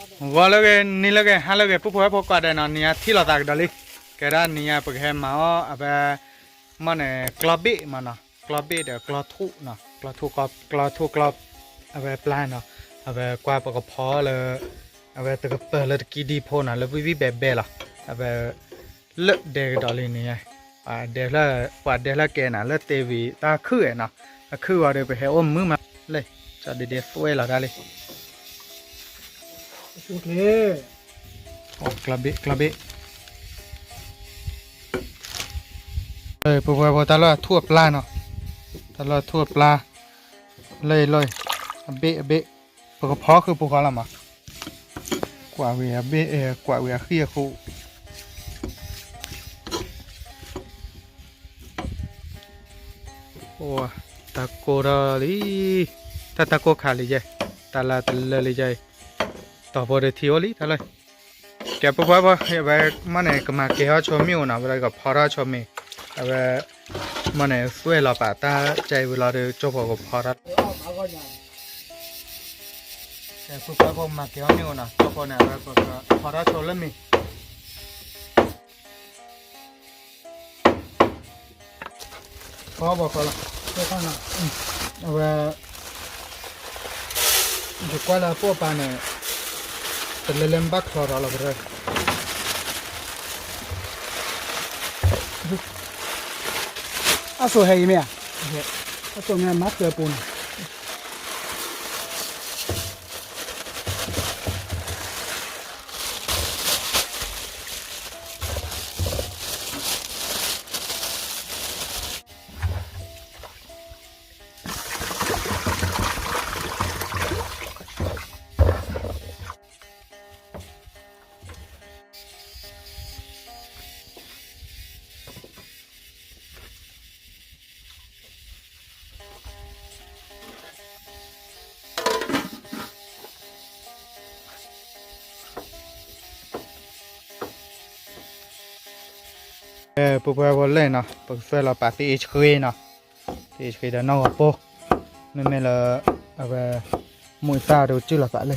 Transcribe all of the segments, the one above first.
ဂီၤလၢဂ့ၤ နံၤလၢဂ့ၤ ဟါလၢဂ့ၤ ပုၢ်ဖိဝဲၢ်ဖိကိးဂၤဒဲးနီၤ, နံၤညါထံၣ်လိာ်သးကဒီးလံ. ကဲဒၣ်နံၤညါပကဟဲမၤအီၣ်အဝဲ မ့ၢ်န့ၣ် ကျီဘ့ၣ်မးနီၤ, ကျီဘ့ၣ်ဒီး ကျီထူၣ်နီၤ, ကျီထူၣ် ကျီ ကျီထူၣ်ကျီ အဝဲပျါနီၤ, အဝဲကွၢ်ပကဖီလၢ အဝဲတကပၤလၢတကံဒံဖိနီၤ, လၢဝံၣ်ဝံၣ်ဘဲဘဲလီၤ. အဝဲ လၢဒဲကဒီးလံန့ၣ်, ပှၤဒဲဖျၢၣ် ပှၤဒဲဖျၢၣ်ကဲနီၤ, လၢတ့ဝံၤတၢ်ခုၣ်နီၤ, အခုၣ်ဝံၤဒီးပဟဲအိၣ်မုာ်မးလံ, ကၠီဒ့ဒ့သွဲၣ်လီၤတၢ်လံ. ကျီဘ့ၣ် ကျီဘ့ၣ်, ပုၢ်ဖိဝဲၢ်ဖိ တၢ်လီၢ်အထူၣ်အပျါနီၤ, တၢ်လီၢ်အထူၣ်အပျါ, လၢအံၤလီၤ, အဘ့ၣ်အဘ့ၣ်, ပကဖီဃုာ်ပူၤဃီလီၤမး, ကွၢ်ဝံၤအဘ့ၣ် ကွၢ်ဝံၤအဃံၢ်အဃူ အိၣ်, တၢ်ကိၢ်ထီၣ်လံ, တၢ်တၢ်ကိၢ်ခးလံယဲ, တၢ်လၢတလၢလံယဲ, တီၤဖိဒီးထံအိၣ်လံတၢ်လၢ, ကဲပုၢ်ဖိဝဲၢ်ဖိ အဝဲမ့ၢ်န့ၣ် ကမၤကဲၤထီၣ်ဆိမ့ၣ်အူနီၤ, ဝံၤလီၤကဖီထီၣ်ဆိမ့ၣ်, အဝဲ မ့ၢ်န့ၣ် သွဲၣ်လီၤပာ်တၢ်ကဲဝံၤလီၤဒီး ကၠိဖိကဖီထီၣ် ကဲပုၢ်ဖိဝဲၢ်ဖိ မၤကဲၤထီၣ်မ့ၣ်အူနီၤ, ကၠိဖိန့ၣ် အဝဲပကဖီထီၣ်ဆိလၢမ့ၣ် ဖီဘီၣ်ဃီလီၤ, အဝဲ ယကွၢ်လၢအပိာ်ပာ်န့ၣ် တလဲၤလဲၤဘၣ်ချီဒီးလီၤကရၢ, အစိၤဟဲအံၤမ့ၢ်ဧါ, အစိၤမ့ၢ်မၤကျၢၤပူၤန့ၣ် ပုၢ်ဖိဝဲၢ်ဖိလၢနီၤ, ပကသွဲၣ်လီၤပာ်သ့ၣ်အ့ၣ်ဆှ့နီၤ, သ့ၣ်အ့ၣ်ဆှ့ဒီးနီၢ်ဂီၤပိ, မ့မ့ၢ်လၢ အဝဲ မိၢ်အံသၣ်ဒီးကစၢၢ်လီၤသးလၢ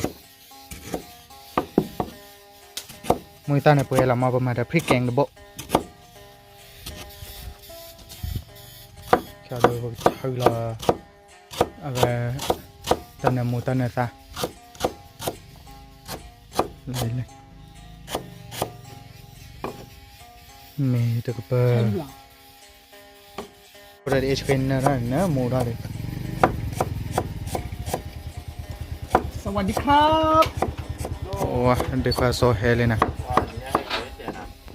မိၢ်အံသၣ်န့ၣ် ပှဲၤလီၤမး ပမၤဒီး ဖံကဲၣ်တဘိ, ဒီးပကဆၢလီၤ အဝဲ တၢ်နၢမူတၢ်နၢသါ မ့ၢ်တကပၤ အိၣ်ဒီး ဟ့ၣ်ဆှ့နၢထီၣ်န့ၣ် နၢမူထီၣ်ဒီး สวัสดีครับ အိၣ်ဝဲ ဒုးခွါစီၤဟဲလံနၤ ဟါ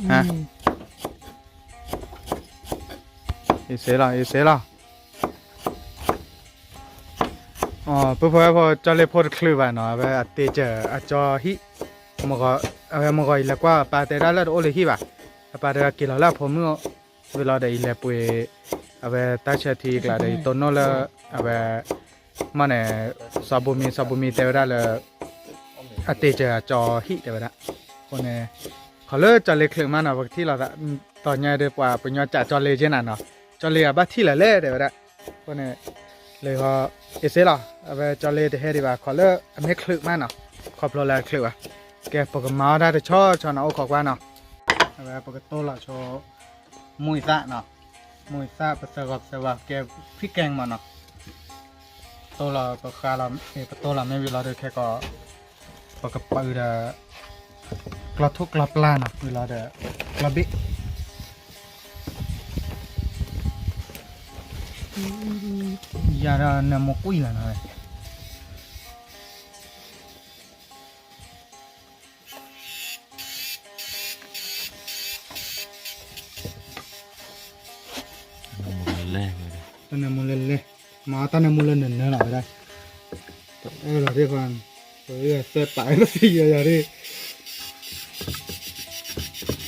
အံၤစ့လီၤ အံၤစ့လီၤ ပုၢ်ဖိဝဲၢ်ဖိ ကၠီလ့ဖိတချုးဘၣ်နီၤ အဝဲအတ့စၢၤအကၠီဟံၣ်, အဝဲမုၢ်ဂီၤအံၤလဲၤကွၢ် အပၢ်တဲဒၣ်လၢတအိၣ်လၢဟံၣ်ဘၣ်, အပၢ်တဲက့ၤလီၤလၢအဖိမုၣ်အိၣ်, ဝံၤလီၤဒီးအံၤလဲၤပှ့ၤ အဝဲတၢ်ဆၢထံကျါဒီး ယတိၢ်နီၣ်လၢ အဝဲ မ့ၢ်န့ၣ် စီၤဘူမံ စီၤဘူမံတဲဝဲဒၣ်လၢ အတ့စၢၤအကၠီဟံၣ်တဲဝဲဒၣ်, အဃိန့ၣ် ခီလၢကၠီလ့ချုးမးနီၤ ပကထံၣ်လိာ်သး, တီၤညါဒီးပှၤပညီကးကၠီလ့က့နၤနီၤ, ကၠီလ့အဘၣ်ထံၣ်လၢၤလဲၣ်တဲဝဲဒၣ်, အဃိန့ၣ် လၢဟီ အ့ၣ်စ့လီၤ အဝဲကၠီလ့တဟဲဒံးဘၣ် ခီလၢအမ့ၢ်ချုးမးနီၤ, ခီဖျိလၢအချုးဘၣ်, ကဲပကမၤအီၣ်တၢ်တဆီဆီနီၤ အိၣ်ခိးကွၢ်နီၤ, အဝဲပကတိၢ်လီၤဆိ မိၢ်အံသၣ်နီၤ, မိၢ်အံသၣ်ပသၢဂီၤပသၢဂီၤ ကဲဖံကဲၣ်မးနီၤ, တိၢ်လီၤပဃါလီၤ ပတိၢ်လီၤမ့ၢ်ဝံၤလီၤဒီးခဲကီး ပကပာ်အုးဒီး ကျီထူၣ်ကျီပျၢ်နီၤ ဝံၤလီၤဒီး ကျီဘ့ၣ် ယၤဒီးနၢမူကွံာ်လီၤနီၤ တၢ်နၢမူလဲၤလဲၤ, မ့ၢ်တၢ်နၢမူလၢနၢၤနၢၤလီၤဝဲဒၣ်, တအၢလီၤသ့ၣ်ဃီ, ပသဲပာ်လၢသံယၤယၤဒၣ်, တၢ်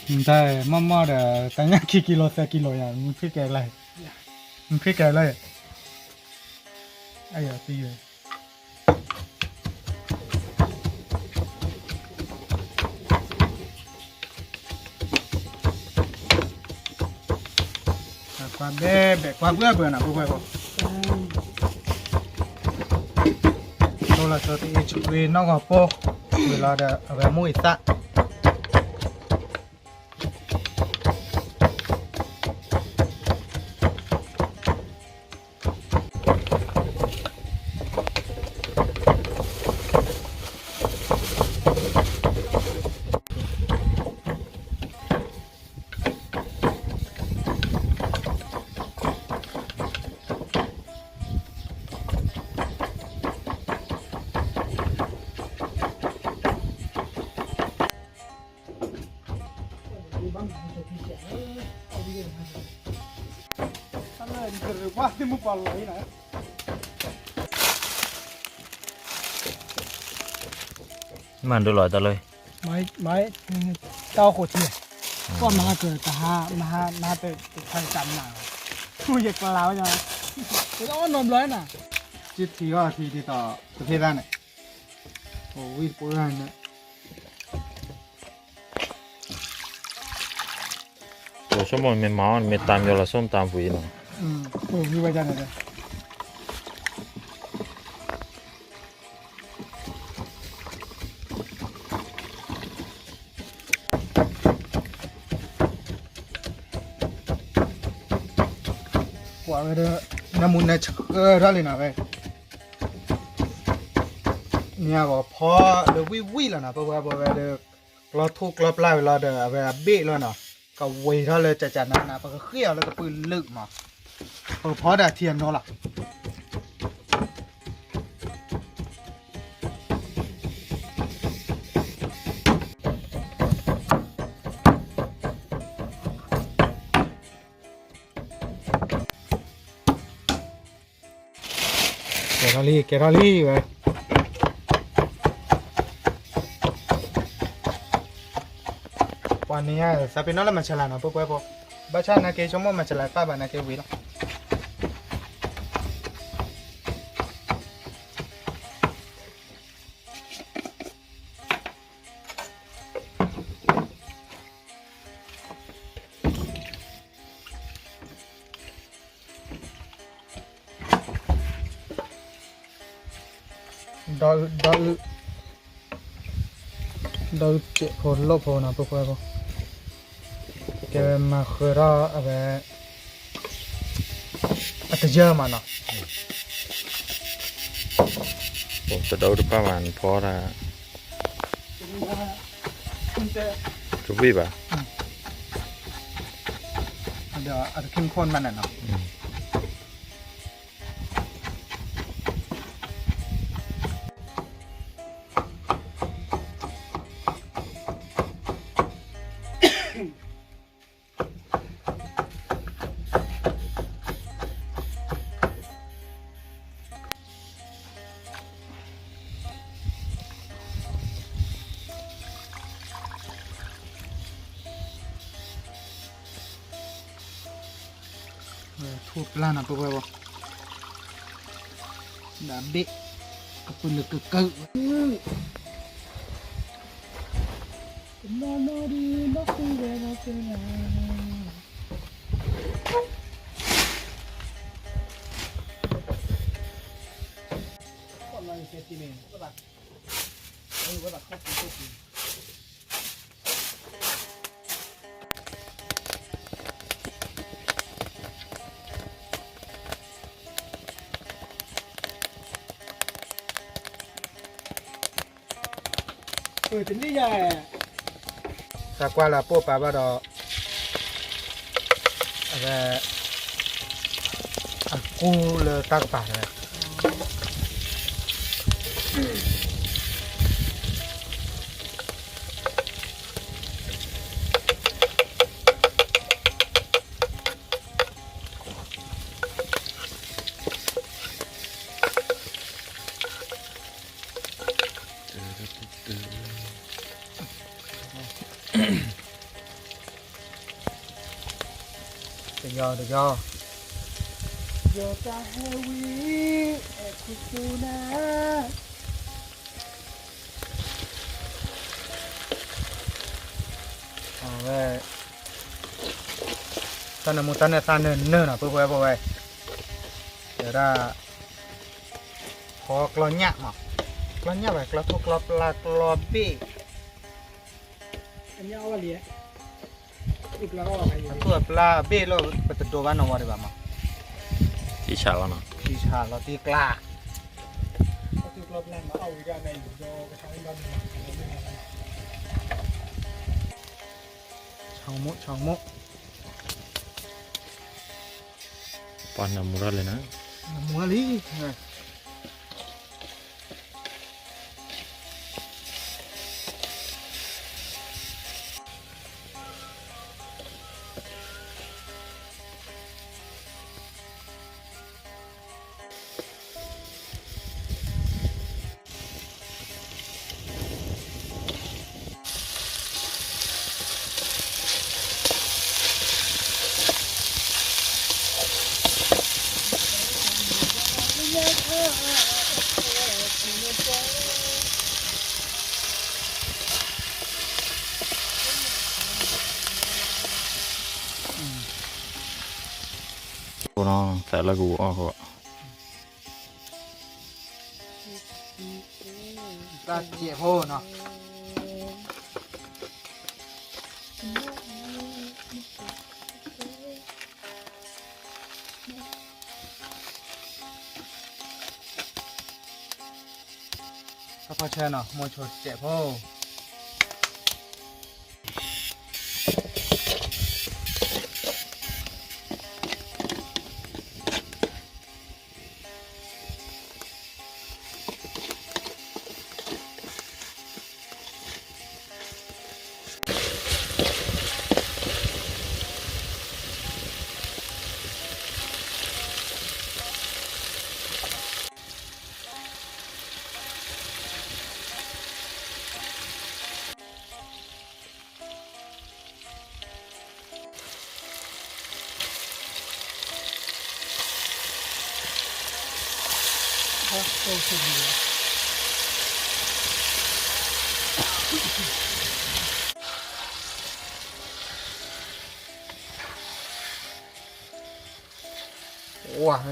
မီၢ်မီၢ်ဒီး တၢ်ညၣ်ခံကံလိၤသၢကံလိၤယၤ, မ့ၢ်ဖံကဲလၢ, မ့ၢ်ဖံကဲလၢ, အယၤသံယၤ ကွၢ်ဘဲဘဲ ကွၢ်ဘှဲဘှဲနီၤ ဘှဲဘှဲဘှဲ, တိၢ်လီၤဆိတအ့ၣ်ဆှ့နီၢ်ဂီၤပိ, ဝံၤလီၤဒီး အဝဲမိၢ်အံၤသၣ် မၤဒိလီၤတၢ်လၢ မၤ မၤ တၢ်အိၣ်ဃိးထံ, ကွၢ်မဟါကၢၤတဟါ မဟါ မဟါတ တခါတမနၤ, ထူယကျါဝဲညါ, တအီၣ်နီတဘျီနၤ, ကထံအီထံဒ်သိး တဖ့သၣ်န့ၣ်, အိၣ်ဝံၣ်တပှၢ်န့ၣ် ပဆိကမိၣ်မ့ၢ်မၤအီၣ်န့ၣ် မ့ၢ်တၢ်မျီလီၤ ဆိကမိၣ်တၢ်ပှံၤနီၤ, ဝံၣ်ဝဲဒၣ်န့ၣ်ဒီး ကွၢ်ဝဲဒီး နၢမူနၢဆှၢထီၣ်လံနီၤဝဲ, မ့ၢ်အဂီၤဖီဒီးဝံၣ်ဝံၣ်လီၤနီၤ ပဝဲပဝဲဒီး ကျီထူကျီပျၢ်ဝံၤလီၤဒီး အဝဲအဘ့ၣ်လီၤနီၤ, ကဝံၤထီၣ်လၢကကနၤနၤ ပကဃ့ၢ်အီၤလၢကပုၢ်လုာ်မး, ပဖီဒၣ်ထံအနီၤလီၤ. ကဲထီၣ်လံ ကဲထီၣ်လံဝဲ, ပှၤန့ၣ် သးပ့ၤနီၣ်လၢမၤစလၤနီၤ ပှဲၤပှဲၤဖိ, ဘၣ်ဆၣ်နာ်က့ဆိကမိၣ်မၤစလၤတဖၣ်ဘၣ်နာ်က့ဝံၤလီၤ. ဒီးအုၣ် ဒီးအုၣ် ဒီးအုၣ်စဲးဖိလိၣ်ဖိနီၤ ပှဲၤပှဲၤဖိ, ကဲဝဲမၤဃၢၤထီၣ်အဝဲ အတယၢမးနီၤ, တဒီးအုၣ်တဖၣ်မးနဖီဒၣ် တဝံၣ်ဘၣ်, ဒီးအတခ့ၣ်ခိၣ်မးန့ၣ်နီၤ. ထူပျၢ်နီၤ ပှဲၤပှဲၤဖိ, ဒၣ်ဘ့ၣ် ကပုၢ်လုာ်ကကၢၢ် ကနီၤနီၤဒ်ဘၣ်ဃုဝဲဒီးတဲနၤ သးကွၢ်လၢအပိာ်ပာ်ဘၣ်ဒီး အဝဲ အကူလၢတၢ်ကပၤန့ၣ် တယီတယီ ယတၢ်ဟဲဝံၤ အဲၣ်ခူသူၣ်နၤ အဝဲ တၢ်နၢမူတၢ်နၢသၣ်နၢနၢနီၤ ပှဲၤပှဲၤဖိဝဲ တဲဒၣ် ဖီကျီညၣ်မး ကျီညၣ်ဘၣ် ကျီထိၣ်ကျီပျၢ်ကျီဘ့ၣ်, အထူၣ်အပျၢ်ဘ့ၣ်လီၤ ပတဒိးဘၣ်နီၢ်ဝါဒံးဘၣ်မး, ထံဆးလီၤနီၤ ထံဆးလီၤတံၢ်ကျါ, ဆီမိၣ်ဆီမိၣ်, ပှၤနၢမူထီၣ်လံနီၤ, နၢမူထီၣ်လံ သးလၢကဝီၤအီၣ်ဃီ, တၢ်စဲးဖိနီၤ, တၢ်ဖီဆဲနီၤ မိၢ်ဆိစဲးဖိ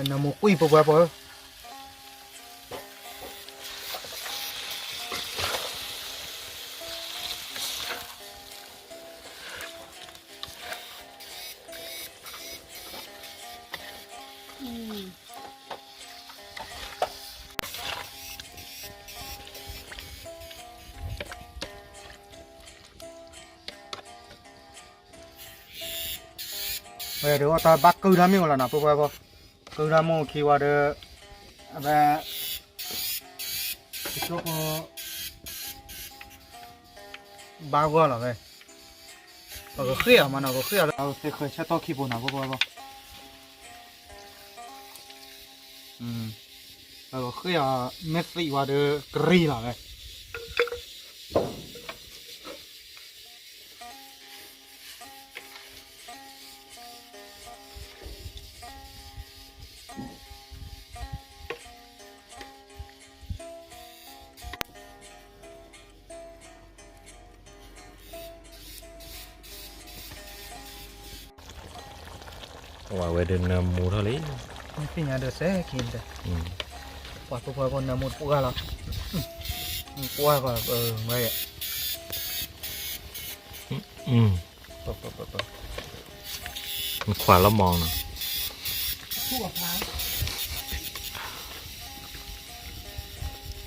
နၢမူကွံာ်ပှဲၤပှဲၤဖိဧၢ ဝဲဒုးအိၣ်တၢ်ဘၣ်ကုၢ်တၢ်မ့ၢ်ဝဲလီၤနီၤ ပှဲၤပှဲၤဖိ, ကုၢ်တၢ်မ့ၢ်ခံဝဲဒီး, အဝဲ, ကဆိဖိ, ဘၣ်ဂီၢ်လီၤဝဲ, ပကဃ့အီၤမးနီၤ ပဃ့အီၤလၢသ့ၣ်ဃၢၤဆၢထီၣ်ခံပူၤနီၤ ပှဲၤပှဲၤဖိ, ပကဃ့အီၤ, မ့ၢ်သံဝဲဒီးကရံၣ်လီၤဝဲ. ဝဲဒၣ်နၢမူထီၣ်လံ, သ့ၣ်ညါဒီးစဲခံ, ပှၤဖိဖိဖိနၢမူတပှၢ်လီၤ, ပှၢ်ကီး, ခွါလီၤမီၤနီၤ,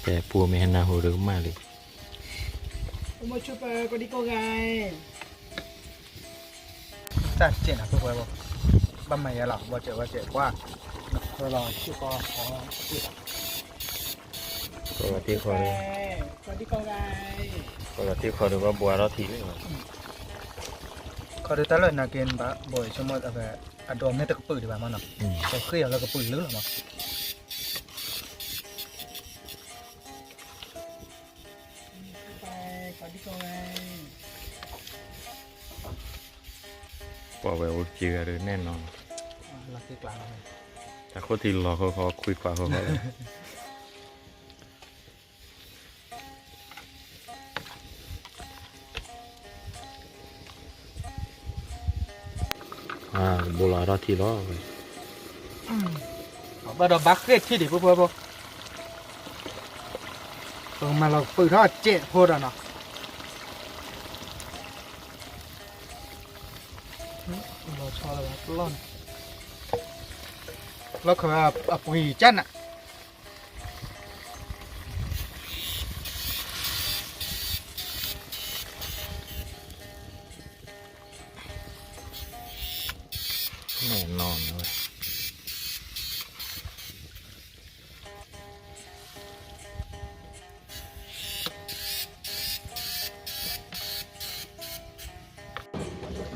တဲပူမ့ၢ်ဟဲနၢ်ဟူဒီးကမၣ်လံ. တၢ်စဲးနၤဖိဖိ, ဘၣ်မၤယဲလီၤ ဘီစဲးဘီစဲး ကွၢ်, နဃၢလီၤဆ့ၣ်ကီး, ဃၢလီၤတံၢ်ဃီဒီး, ဃၢလီၤတံၢ်ဃီဒီးဘၣ်ဘှါထီၣ်ထံလံ, ခီဒီးတၢ်လၢနၤက့ၤဘၣ်ဘီဆိကမိၣ်, အဒိးမ့ၢ်တကပုာ်ဒံးဘၣ်မးနီၤ, ပဃ့အီၤလၢကပုာ်လၢလီၤမး. ပှၤဝဲအိၣ်က့ၤဂၤဒီးနဲၣ်နီၤ, တၢ်ခိၣ်ထံလီၤဃီဃီ ခွံခွါဃီဃီလီၤ. ဘိလီၤအါထီၣ်ထံလီၤ, ဘၣ်ဒီးဘၣ်ဃ့ၢ်ထံဒံးဖိဖိဖိ, ပကမၤလီၤပုၢ်ထီၣ်စဲးဖိဒီးနီၤ, လီၤဆီလီၤပလီၢ်န့ၣ်, လီၢ်ခၢၣ်အပှ့ၤကၢ်နး แน่นอนเว้ย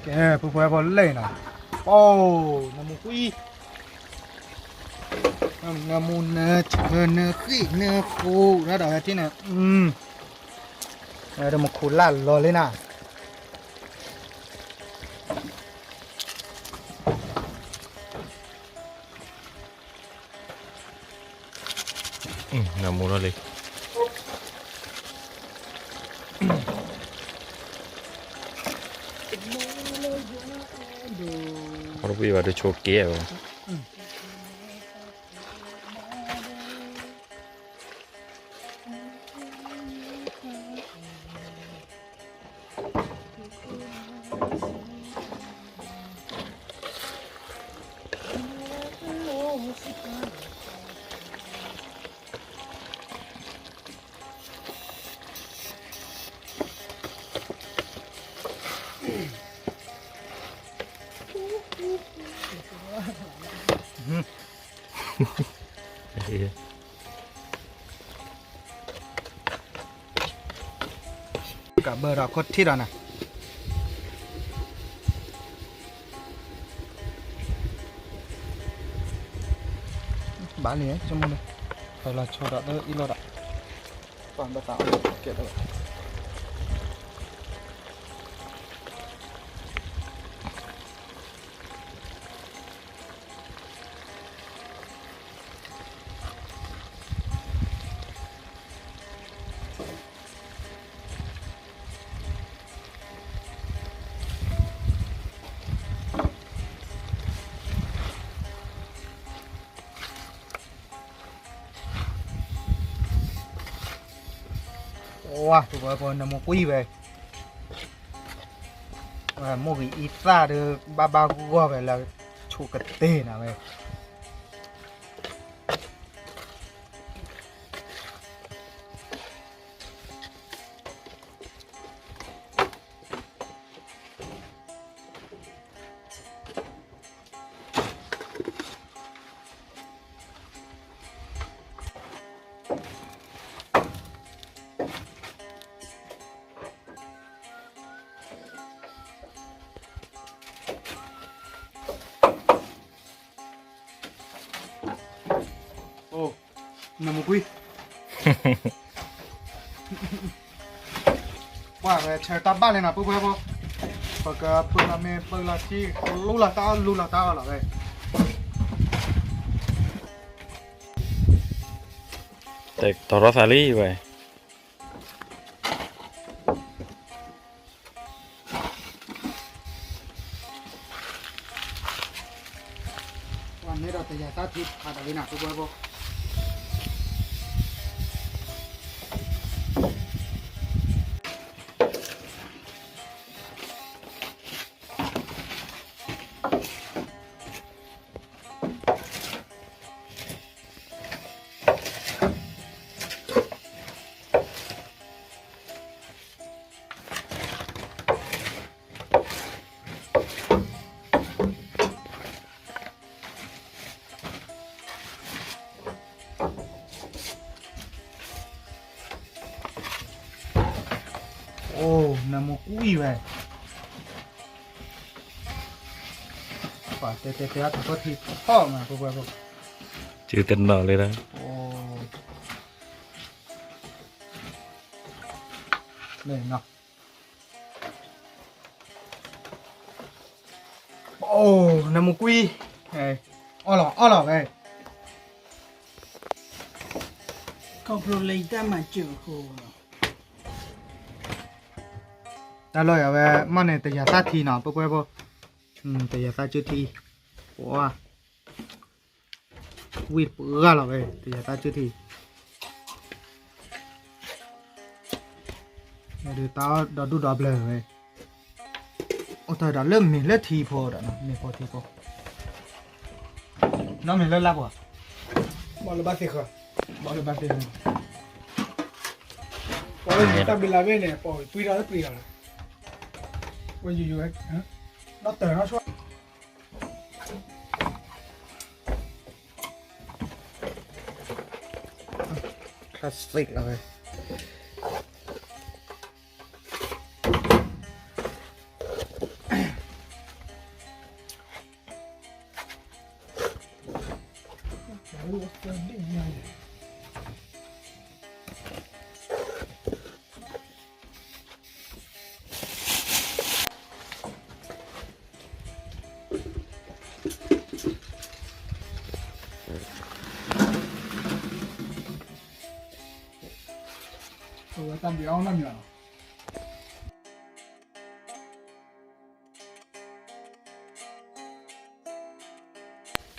ကဲ ပှဲၤပှဲၤပီၤလဲၣ်နီၤ, အိၣ် နမူကွံ, နမူနဆၢနဃ့ၣ်နဃိး တၢ်ဒီးဝဲထံၣ်န့ၣ်, ဝဲဒၣ်မခူလၢ်လီၤလံနၤ နမူထီၣ်လံ, အီၣ်တဘၣ်ဘၣ်တဆိးကဲဘၣ်, ကဘၢဒီးခိၣ်ထံၣ်ဒီးနၤ, ဘၣ်လံ ဆိကမိၣ်န့ၣ်, ဖဲလီၤဆီဒီးတအံၤလီၤဒီး, ပှၤဘၣ်သးအီၣ်ကဲးဒီး ဝါ ပဝဲပနမိၢ်ကွံာ်ဝဲ, မိၢ်ဂ့ၤအံသၣ်ဒီး ဘၣ်ဘၣ်ဂီၢ်ဝဲလၢ ဆိကတ့ၢ်နၤဝဲ. အိၣ် နမိၢ်ကွံာ်, ပှၤဝဲဆၢတၢ်ဘၣ်လံနီၤ ပုၢ်ဖိဝဲၢ်ဖိ, ပကပၢလီၤမ့ၢ်ပၢလီၤထံ လူလီၤတၢ်အီၣ်လူလီၤတၢ်အီၣ်လီၤဝဲ. တဲတီၤထီၣ်သးလံဝဲ. ပှၤန့ၣ်ဒီးတယၤသၣ်ထံဖးဒိၣ်လံနၤ ပုၢ်ဖိဝဲၢ်ဖိ. အိၣ် နမိၢ်ကွံာ်ဝဲ, ပှၤတဲတဲတဲအတၢ်ကီထံထီၣ်မး ပုၢ်ဖိဝဲၢ်ဖိ, စုတနီၤလံဒီး, အိၣ် နမိၢ်ကွံာ်, အီၣ်လီၤအီၣ်လီၤဝဲ, ခီဖျိလၢယတၢ်မၤစၢၤအဃိလီၤ. တၢ်လီၢ်ယၤဝဲ မ့ၢ်န့ၣ် တယၤသၣ်ထံနီၤ ပုၢ်ဖိဝဲၢ်ဖိ, တယၤသၣ်ကၠုထံ, ဝါ ဝံၢ်ပှၢ်လီၤဝဲ တယၤသၣ်ကၠုထံ. ဒုးတၢ်အီၣ်ဒီဒူၣ်ဒီဘျၢဝဲ, အိၣ်တၢ်ဒီးလၢမ့ၤလၢထံဖိဒီး မ့ၤဖိထံဖိ, နီၢ်မ့ၤလၢလါပှၤ, ဘၣ်လၢဘၣ်သ့ၣ်ဃီ, ဘၣ်လၢဘၣ်သ့ၣ်ဃီ, ပှၤလၢတၢ်ဘျုးလၢ်ဘ့ၣ်န့ၣ် ပှၤပှံထီၣ်လၢပှံထီၣ်လီၤ, ဝဲယိယိဝဲ, နီၢ်တၢၤနီၢ်ဆိ, classic လီၤဝဲ.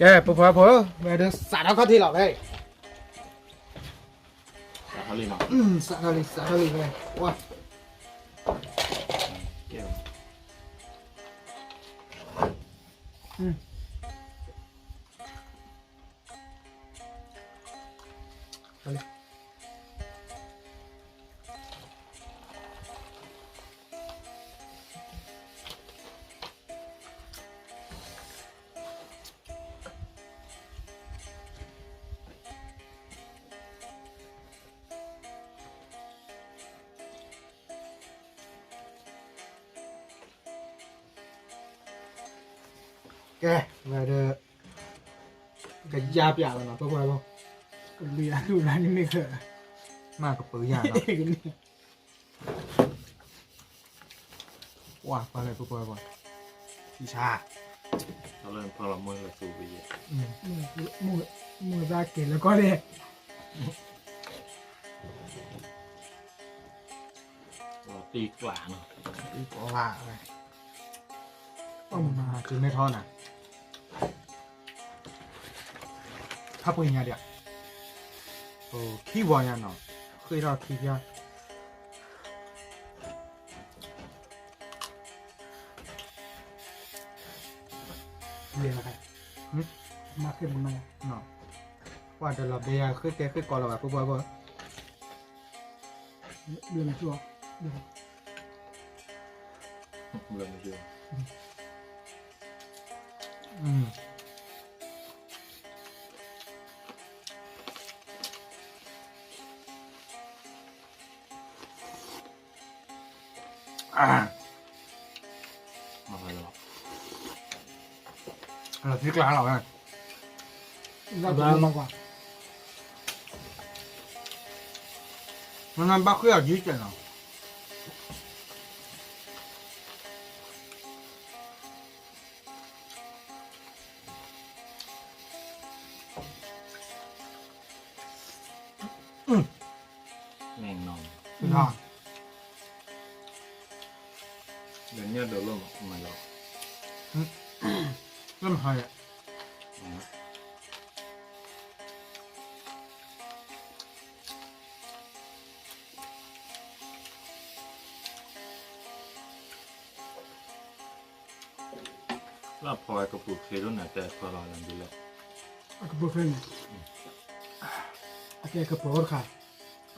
ကဲ ပှၤဖိ ဝဲဒၣ်စးထီၣ်ခီၣ်ထံးလီၤဝဲ, စးထီၣ်လံ စးထီၣ်လံ စးထီၣ်လံဝဲ, ဝါ, ကဲ, ကဲ, ဝဲဒၣ်, ကယါပျးလီၤနီၤ ပှၤဖိ, ကဘျုးယၤဒိၣ်လၢနမ့ၢ်ခဲ, မ့ၢ်ကပၢၤယၤနီၤ, ဝါ ပှၤလဲၤပှၤပှၤပှၤ, ထံဆါ, တၢ်လၢဖီလီၤမုၢ်လၢသူပယဲ, မုၢ်သၣ်က့ၤလၢကီၢ်လဲၣ်, တံၢ်ကျၣ်နီၤ, တံၢ်ကျၣ်ဝဲ, တုၤမ့ၢ်ထီနၤ, ထါပှ့ၤညါဒံး, ခံဝီညါနီၤ, ဃ့ထီၣ်ခံဖျၢၣ် မၤဃ့ၢ်မၤနီၤ, ပှၤတလီၤဘဲယၤဃ့ၢ်ကဲဃ့ၢ်ကီလီၤဘၣ် ပှၤပှၤပှၤ, ဘျီနကၠိ, ဘျီနကၠိ, လီၤသံကျါလီၤဝဲ, ဘၣ်မၤကွၢ်, မနဘၣ်ဃ့ၢ်အီၤဒ်ကဲနီၤ. လၢဖီကပူၤချ့ဒိၣ်န့ၣ် တဲဖီလီၤလၢဒ်လဲၣ်, အကပူၤချ့န့ၣ်, အကဲကပူၤတခါ,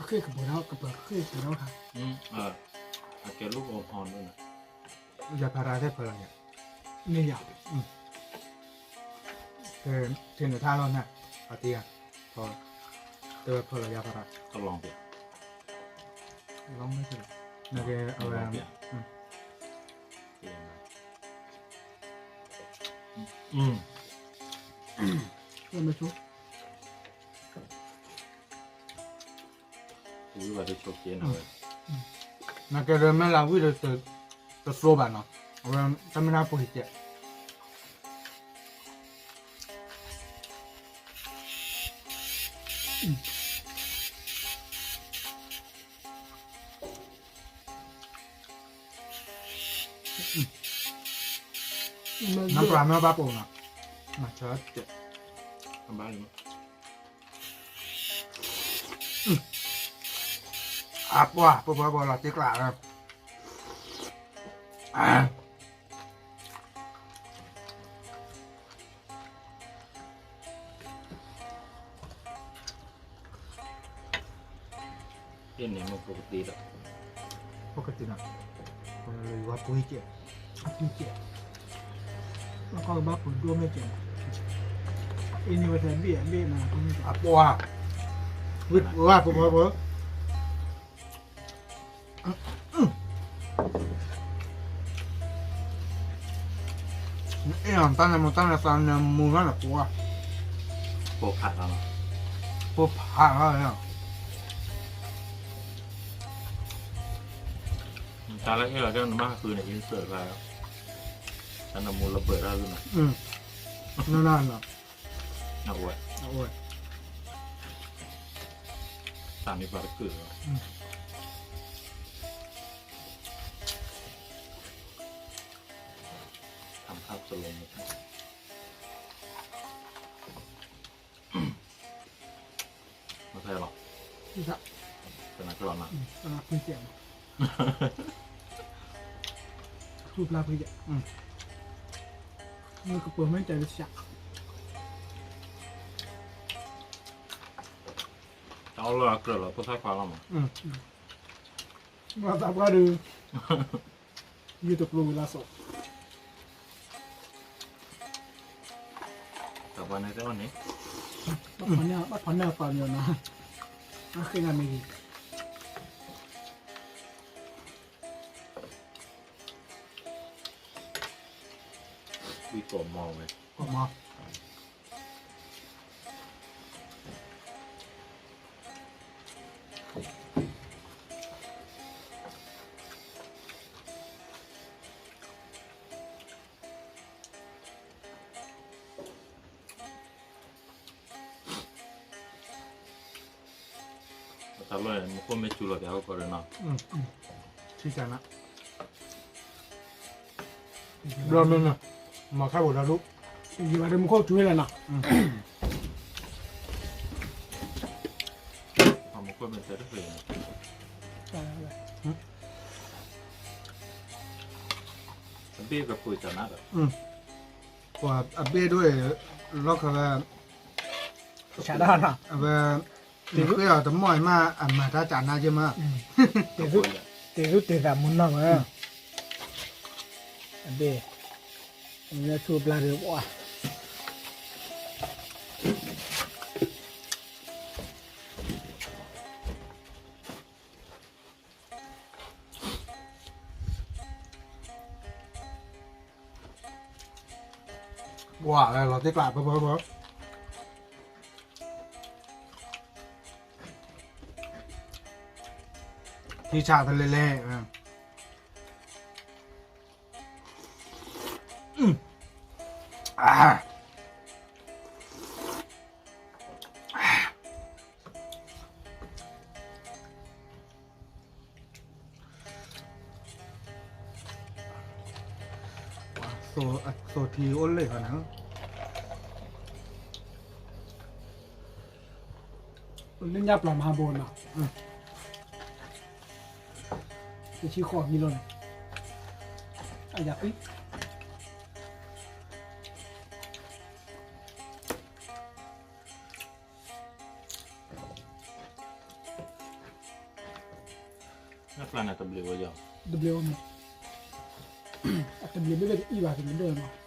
အဃ့ၢ်ကပူၤဒီး ကပူၤဃ့ၢ်ကပူၤတခါ, အကဲလူၢ်အိဖီဒိၣ်န့ၣ်, ယၤဖးရၤသ့ၣ်ဖီလီၤယၤ, န့ၣ်ယၤ, ကဲ, ထံၣ်န့ၣ်ထါလီၤန့ၣ်, အတံၤ, တဲဝဲဖီလီၤယၤဖးရၤ, ကလီၤပျး, လီၤမ့ၢ်ကလီၤ, နကဲအဝဲ, မ့ၢ်ဆိ နကဲလၢမ့ၢ်လၢဝံၣ်ဒီး တသိဘၣ်နီၤ, အဝဲတၢ်မ့ၢ်တၢ်ပှ့ၤကဲး, နပှၤမ့ၢ်ဘၣ်ပိာ်နီၤ, မၤဆၢတဲာ်, ဘၣ်လံ, အ အပှၤ ပပှၤပှၤလီၤတ့ကျးလီၤ. န့ၣ်မ့ၢ်ပကတ့ဒီး ပကတ့နီၤ ဝၤပှ့ၤကဲး အပှ့ၤကဲး ဘၣ်ကီဘၣ်ပှ့ၤဒိၣ်မ့ၢ်ကဲး အ့န့ၣ်ဝဲထဲဘ့ၣ်အဘ့ၣ်နီၤ အပှၤ ဝဲပှၤပှၤပှၤ နအဲၣ်အီၤတၢ်နမူတၢ်နသးနမူလီၤနပှၤ ပိာ်ဖးလီၤ ပိာ်ဖးလီၤ တၢ်လၢအဲၣ်လီၤကဲနမ့ၢ်ဃုန့ၣ် insert လီၤ တၢ်နမူလၢဘၢၣ်တၢ်လီၤနီၤ နနနီၤ အဝဲ အဝဲ တၢ်န့ၣ်ပှၤတကုာ်လီၤ ထၢမ်ခၣ်တလိၤန့ၣ် မ့ၢ်ဖဲလီၤ ကနၣ်ကလီၤနၤ ကနၣ်ဖုကဲး ထူပျၢ်ဖုကဲး မ့ၢ်ကပၢၤမ့ၢ်တဲလၢဆှး တၢ်အီၣ်လီၤအကြၢးလီၤ ဖိသၣ်ခွါလီၤမး မၤသးပှၢ်ဒီး ယတကျိၤဝံၤလၢစီၤ တၢ်ပှၤန့ၣ်တဲအီၤန့ၣ် ဘၣ်ထီၣ်န့ၢ်အပာ်မီၤနီၤ အဃ့ဂၤမ့ၢ်ဂ့ၤ ဝံကိးမီၤဝဲ ကိးမီၤ တၢ်လီၢ်န့ၣ် မူခိၣ်မ့ၢ်စူၤလီၤပျၢ်ဟီၣ်ကီးဒီးနီၤ ထံဆးနး ဘျီမ့ၢ်နီၤ မၤခါဝဲဒၣ်ဒိၣ် ယဘၣ်ဒီးမူခိၣ်စူၤဝဲလဲၣ်နီၤ မူခိၣ်မ့ၢ်တဲတဖျၢၣ် အဘ့ၣ်ကပှ့ၤတၢ်နးဒီး ပှၤအဘ့ၣ်ဒိၣ် လီၢ်ခါဝဲ ဆးဒၣ်နီၤ အဝဲ နဃ့အီၤတမီၢ်အံၤမး အမၤတၢ်တၢ်နါယဲမး တ့ၢ်သူတ့ၢ်သးမူနီၢ်မး အဘ့ၣ် ထူပျၢ်ဒီး ပှၤလီၤတ့ကျး ပပပပ ထံဆးတလဲၤလဲၤ သိထံအိၣ်လၢဟီန့ၣ် လၢညါပျၢ်မၤဘိနီၤ တဆံဃိးမံလီၤန့ၣ် အယၤကွံ နပျၢ်န့ၣ်တဘျုးဝဲယီၤ တဘျုးဝဲမး အတဘျုးဘ့ၣ်ဘ့ၣ်တအံၣ်ဘၣ်ကန့ၣ်ဒိၣ်ဝဲမး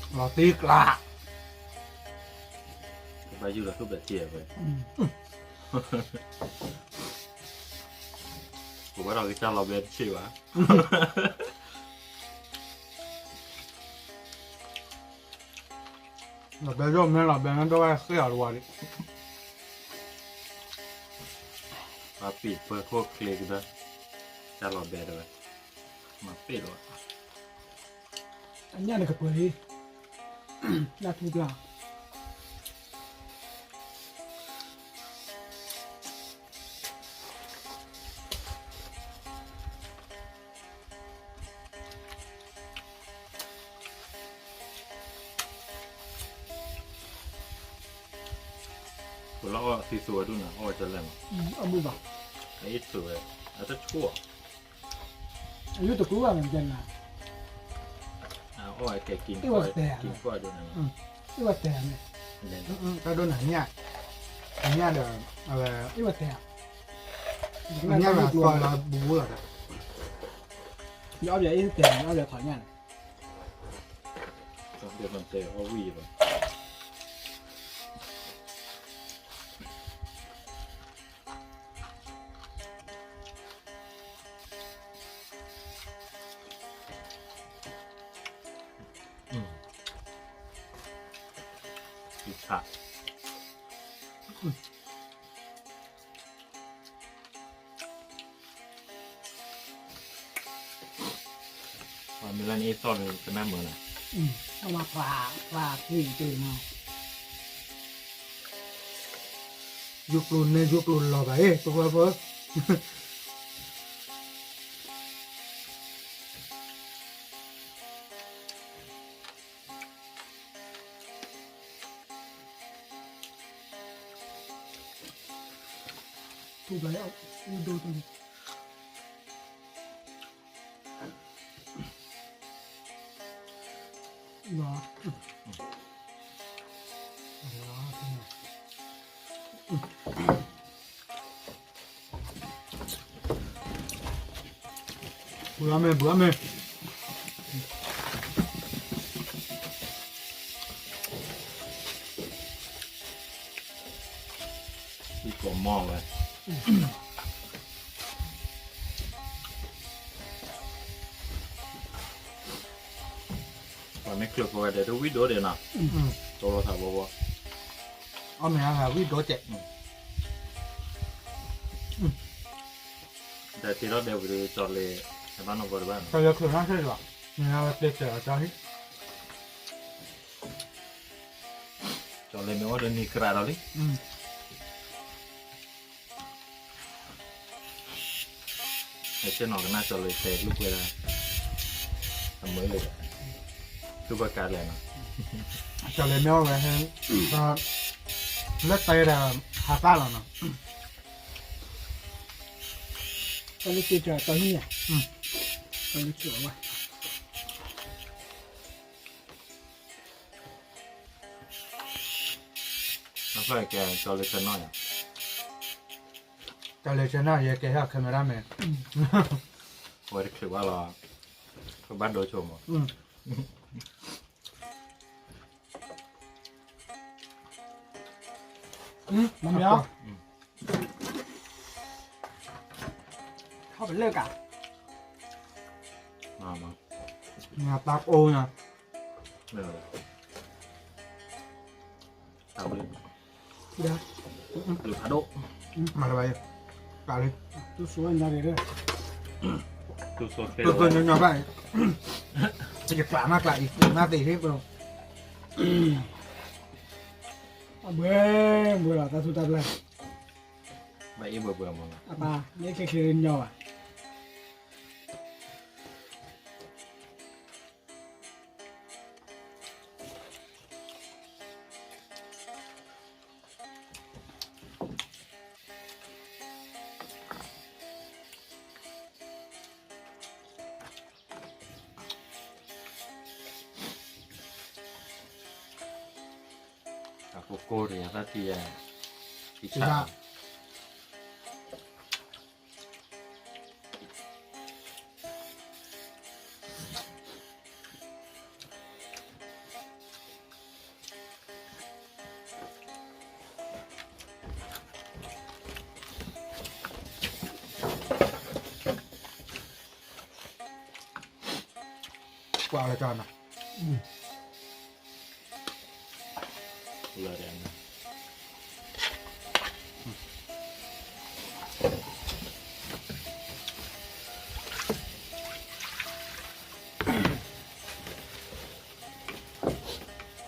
လီၤတ့ကျး ကဘၣ်ယူၢ်လီၤသူၣ်ဘျးထံဝဲ ပဘၣ်ဒီးကစၢ်လီၤဘဲတဆံးဘၣ် လီၤဘဲဒိၣ်မ့ၢ်လီၤဘဲမ့ၢ်ဒိၣ်ဝဲဃ့အီၤတဝါဒံး ပှၤပံာ်ပှဲၤခိၣ်ချ့ကဒီး ကစၢ်လီၤဘဲတဝဲ မၤပ့ၢ်လီၤ အညၣ်န့ၣ်ကပှဲၤလံ ညၣ်ထူပျၢ် ပလီၤအီၣ်သံသိဝဲဒူၣ်နၤ အီၣ်ဝဲတလဲၣ်မး, အီၣ်ဘၣ်, အအ့ၣ်သိဝဲ, အတဆိၣ်, အယုၢ်တကူဘၣ်မးကဲနၤ, အအီၣ်ဝဲကဲက့ၤ, အ့ၣ်ဝဲတဲ, အ့ၣ်ဝဲတဲန့ၣ်, တၢ်ဒိၣ်နၤညၣ်, ညၣ်ဒီး, အဝဲ, အ့ၣ်ဝဲတဲ, ညၣ်လီၤသီလီၤဘူးလီၤဒီး, ယအီၣ်ဘၣ်အ့ၣ်တဲ, ယအီၣ်ဘၣ်ဖးညၣ်န့ၣ် တဲအီၣ်ဝံၣ်ဘၣ်. မ့ၢ်လၢနအ့ၣ်သီၣ်န့ၣ် ကနၣ်မုာ်နၤ, အမၤဖျါ, ဖျါသ့တ့ၢ်နီၤ, ယိၣ်ကျိၤန့ၣ် ယိၣ်ကျိၤလီၤဘၣ်အ့ၣ် ပဝဲဖိ ထူဘျီအီၣ်ဒိၣ်တန့ၣ်, လီၤ, ဘူးအီၣ်မ့ၢ် ဘူးအီၣ်မ့ၢ်, ဟံၣ်ကိးမီၢ်ဝဲ, ပှၤမ့ၢ်ချုးဖိဝဲဒဲး တဝံၣ်ဒိၣ်ဒဲးနီၤ, တိလိာ်သးဘီဘီ, အီၣ်မ့ၢ်အါဂၤဝံၣ်ဒိၣ်ကဲး, ဒီးတ့ထီၣ်ဒဲးပူၤဒီး ကၠီၤလ့ၤ တဘၣ်နီၢ်ကီတဘၣ်နီၤ, ကၠီၤလ့ၤချုးနီၢ်သ့ၣ်ဒီး, မ့ၢ်ဝဲတ့တၢးကၠီၤဟံၣ် ကၠီၤလ့ၤမ့ၢ်အိၣ်ဒီးနံၤကြးဒီးလံ, ဟဲဆ့ၣ်နီၤကနၣ်ကၠီၤလ့ၤတဲာ်လူၢ်ကွဲဒၣ်, အမုာ်လံ, သူၣ်ဘၣ်ကါလဲၣ်နီၤ, ကၠီၤလ့ၤမ့ၢ်အိၣ်ဝဲ, လၢတဲဒၣ်, ဟးသၣ်လီၤနီၤ, တၢ်လၢကၠီၤဟံၣ်, တၢ်လၢကၠီၤဝဲ အဖျၢၣ်ကဲကၠီၤလ့ၤဆၢနီၢ်ယၤ, ကၠီၤလ့ၤဆၢနီၢ်ယဲကဲဟဲ camera man, ဝဲတချုးဘၣ်လီၤ, ပဘၣ်ဒိဆိမး, မ့ၢ်, ထီၣ်ပလၢၢ်ကၤ, တၢ်အိၣ်ညါ, တၢ်ဘျုး, ဘျုးဖးဒိၣ်, မၤလၢၤဘၣ်ယဲ, တၢ်လံ, တူၢ်စိညီညီဘၣ်, ယကျးမးကျးအံၤ မၤသ့ၣ်သ့ၣ်ပ, အဘှဲ, ဘှဲလီၤ တၢ်ထူးတၢ်ဖျဲး, ဘၣ်အ့ၣ်ဘှဲဘှဲမး, အပၢ်, မ့ၢ်ချ့ချ့ညီဘၣ်. အကိကိၢ်တယၤသၣ်ထံယၤ, ထံဆး ကွၢ်လၢတၢ်နၤ,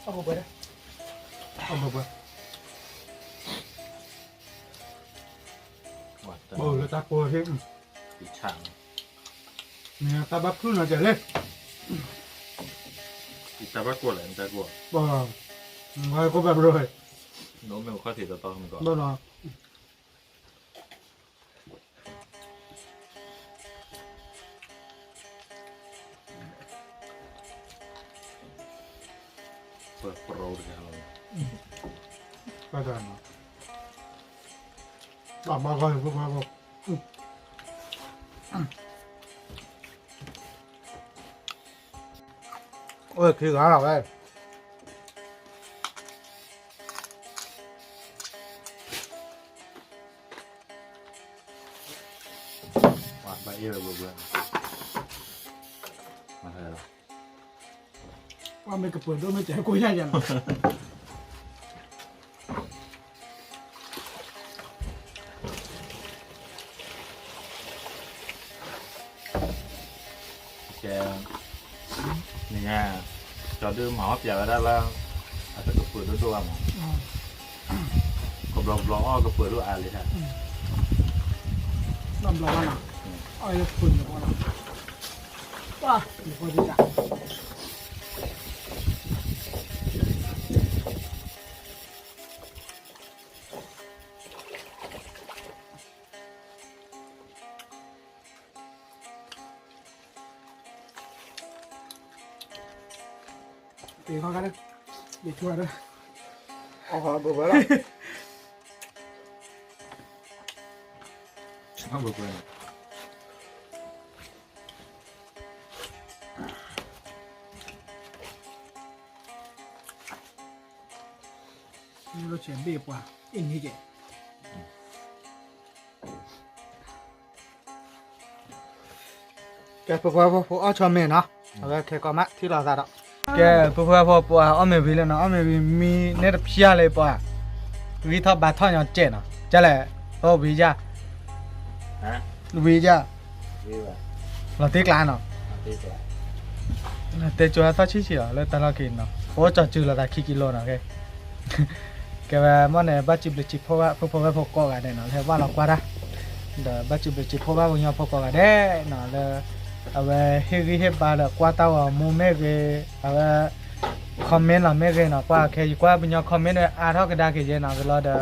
အဘၣ်ဘၣ်, အဘၣ်ဘၣ်, အိၣ်လၢတၢ်ကိၢ်ဟ့ၣ်, တၢ်ဘၣ်ဖုၣ်နီၤကလဲၣ်, တၢ်ဘၣ်ကိၢ်လဲၣ်, တၢ်ကိၢ်, ဝါကိၢ်ဘၣ်ဘျီ, နအိၣ်မ့ၢ်ခီၣ်ထံးတီတီမ့ၢ်ကီး ပရိတဂၤလီၤ ပတၢ်နီၤ ဘၣ်ဘၣ်ဂီၢ် အိၣ်ခံဂၤလီၤဝဲ ဘၣ်အ့ၣ်ဝဲဘှဲဘှဲ ပှၤမ့ၢ်ကပၢၤဒိၣ်မ့ၢ်ကဲကိးယၢ်ယၤလီၤ ကဲ နညါ ကၠီဒုးမၤအီၣ်ပျးဝဲဒၣ်လၢ အတကပၢၤဒိၣ်ဒိၣ်ဘၣ်မး ကဘျီကဘျီအီၣ်ကပၢၤဒိၣ်အါလံတၢ် ဘျီဘျီဘၣ်နီၤ အီၣ်လၢကပၢၤန့ၣ်ဘၣ်နီၤ ပၢၤန့ၣ်ဘၣ် ပ့ၤခီခါဒီး ပ့ၤဆိဒီး အီၣ်ဃီဘိဘိလီၤ ဘိဘိ မ့ၢ်လိာ်ဆဲးဘ့ၣ်ပှၤ အ့ၣ်န့ၣ်ကဲ ကဲ ပပှၤဖိအီၣ်ဆီမ့ၤနီၤ အဝဲခဲကီးမး ထံၣ်လိာ်သးဒီး ကဲ ပပှၤဖိပှၤအီၣ်မ့ၤဝံၤလၢနီၤ အီၣ်မ့ၤဝံၤမံန့ၢ်တဖျၢၣ်လၢပှၤ ဂံၢ်ထီၣ်ဘါထီၣ်ညီကဲးနီၤ ကဲလဲၣ် အိၣ်ဝံၤယၢ် ဝံၤယၢ် လီၤတံၢ်ကျါနီၤ တဲကၠိဟဲသီၣ်ဆံၣ်ဆံၣ်အီၤ လၢတၢ်လီၢ်ခံနီၤ ပအိၣ်ကၠီၤစုၤလိာ်သးခံကံလိနီၤ ကဲဝဲမ့ၢ်န့ၣ် ဘၣ်စံးဘျုးစံးဖှိၣ်ဘၣ် ဖိဖိဝဲၢ်ဖိကိးဂၤဒဲးနီၤ လၢဟဲဘၣ်လီၤကွၢ်တၢ် ဒီးဘၣ်စံးဘျုးစံးဖှိၣ်ဘၣ်ပှၤကညီဖိကိးဂၤဒဲးနီၤ လၢ အဝဲဟ့ၣ်ဂံၢ်ဟ့ၣ်ဘါဒီးကွၢ်တၢ်ဂီၤမူမ့ၢ်ဂ့ၤ အဝဲ comment လီၤမ့ၢ်ဂ့ၤနီၤ ကွၢ်ခဲယကွၢ်ပှၤကညီ comment ဒီးအါထီၣ်ကဒါက့ၤယဲနီၤ ဝံၤလီၤဒီး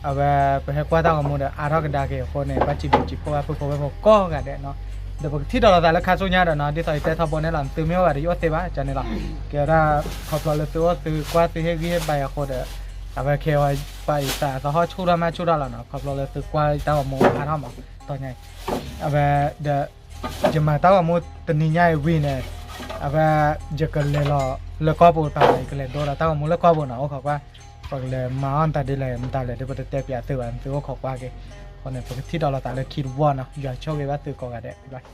အဝဲ ပဟဲကွၢ်တၢ်ဂီၤမူဒီးအါထီၣ်ကဒါက့ၤအဃိန့ၣ် ဘၣ်စံးဘျုးစံးဖှိၣ်ဘၣ် ဖိဖိဝဲၢ်ဖိကိးဂၤဒဲးနီၤ ဒီးပကထံၣ်ဒီးလိာ်သးလၢခါဆူညါဒီးနီၤ ဒ်သိးယတဲထီဘိန့ၣ်လီၤ သုမ့ၢ်အိၣ်ဘၣ်ဒီး ယအိၣ်သ့ဘၣ် ကန့ၣ်လီၤ ကဲဝဲဒၣ် ခီဖျိလၢသုအိၣ်သုကွၢ်သုဟ့ၣ်ဂံၢ်ဟ့ၣ်ဘါအဃိဒီး အဝဲခဲအံၤ ပှၤအံၤသးသဟီၣ်ဆူၣ်ထီၣ်မးဆူၣ်ထီၣ်လီၤနီၤ ခီဖျိလၢသုကွၢ်တၢ်ဂီၤမူအါထီၣ်မး တီညါအံၤ အဝဲ ဒီး ယမၤတၢ်ဂီၤမူတနံၤညါအံၤဝံၤန့ၣ် အဝဲ ယကလဲၤလီၤလၢကီၢ်ပူၤတဖၣ် ယကလဲၤဒိဒီးတၢ်ဂီၤမူလၢကီၢ်ပူၤနီၤ အိၣ်ခိးကွၢ် ပကလဲၤမၤအီၣ်တၢ်ဒ်လဲၣ်မတၤလဲၣ်ဒီး ပတတဲပၠးသုဘၣ် သုအိၣ်ခိးကွၢ်က့ၤ အဃိန့ၣ် ပကထံၣ်ဒီးလိာ်သးလၢခံတဝီနီၤ ယွၤဆိၣ်ဂ့ၤဘၣ်သုကိးဂၤဒဲး bye bye